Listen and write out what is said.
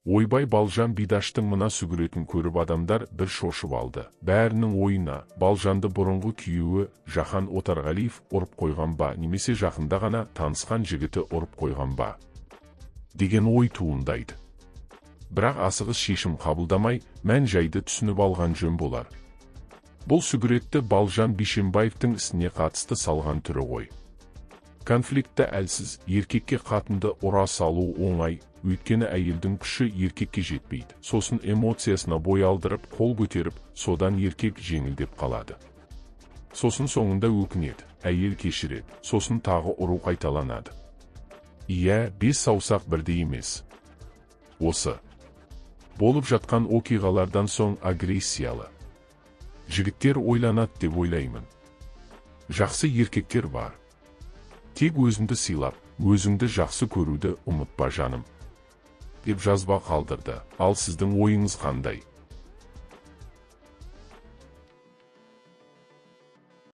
Ойбай, Балжан Бидаштың мына сүгіретін көріп адамдар бір шошып алды. Бәрінің ойына Балжанды бұрынғы күйеуі Жахан Отарғалиев ұрып қойған ба, немесе жақында ғана танысқан жігіті ұрып қойған ба деген ой туындайды. Бірақ асығыс шешім қабылдамай, мән жайды түсініп алған жөн болар. Бұл сүгіретті Балжан Бишімбаевтың ісіне қатысты салған түрі ғой. Конфликтті әлсіз еркекке қатынды ұра салу оңай, өйткені әйелдің күші еркекке жетпейді. Сосын эмоциясына бой алдырып, қол көтеріп, содан еркек жеңілдеп қалады. Сосын соңында өкінеді, әйел кешіреді, сосын тағы ұру қайталанады. Иә, бес саусақ бірдей емес. Осы болып жатқан оқиғалардан соң агрессиялы жігіттер ойланады деп ойлаймын. Жақсы еркектер бар. Тек өзіңді сыйлап, өзіңді жақсы көруді ұмытпа, жаным, деп жазба қалдырды. Ал сіздің ойыңыз қандай?